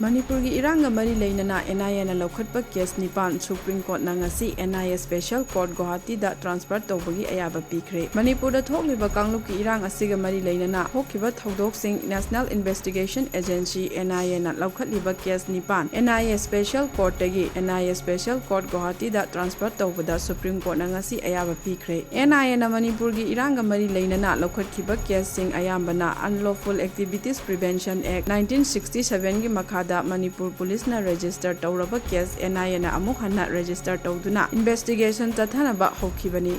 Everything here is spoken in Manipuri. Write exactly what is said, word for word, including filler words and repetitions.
ꯃꯅꯤꯄꯨꯔꯒꯤ ꯏꯔꯥꯡꯒ ꯃꯔꯤ ꯂꯩꯅꯅ NIAꯅ ꯂꯧꯈꯠꯄ case ꯅꯤꯄꯥꯟ Supreme Courtꯅ ꯉꯁꯤ NIA Special Court ꯒꯨꯋꯥꯍꯥꯇꯤꯗ transfer ꯇꯧꯕꯒꯤ ꯑꯌꯥꯕ ꯄꯤꯈ꯭ꯔꯦ꯫ ꯃꯅꯤꯄꯨꯔꯗ ꯊꯣꯛꯂꯤꯕ ꯀꯥꯡꯂꯨꯞꯀꯤ ꯏꯔꯥꯡ ꯑꯁꯤꯒ ꯃꯔꯤ ꯂꯩꯅꯅ ꯊꯣꯛꯈꯤꯕ ꯊꯧꯗꯣꯛꯁꯤꯡ National Investigation Agency, NIAꯅ ꯂꯧꯈꯠꯂꯤꯕ case ꯅꯤꯄꯥꯟ NIA Special Courtꯇꯒꯤ NIA Special Court ꯒꯨꯋꯥꯍꯥꯇꯤꯗ transfer ꯇꯧꯕꯗ Supreme Courtꯅ ꯉꯁꯤ ꯑꯌꯥꯕ ꯄꯤꯈ꯭ꯔꯦ꯫ NIAꯅ ꯃꯅꯤꯄꯨꯔꯒꯤ ꯏꯔꯥꯡꯒ ꯃꯔꯤ ꯂꯩꯅꯅ ꯂꯧꯈꯠꯈꯤꯕ caseꯁꯤꯡ ꯑꯌꯥꯝꯕꯅ Unlawful Activities Prevention Act nineteen sixty sevenꯒꯤ ꯃꯈꯥꯗ ꯃꯅꯤꯄꯨꯔ ꯄꯨꯂꯤꯁꯅ register ꯇꯧꯔꯕ case NIAꯅ ꯑꯃꯨꯛ ꯍꯟꯅ register ꯇꯧꯗꯨꯅ investigation ꯆꯠꯊꯅꯕ ꯍꯧꯈꯤꯕꯅꯤ꯫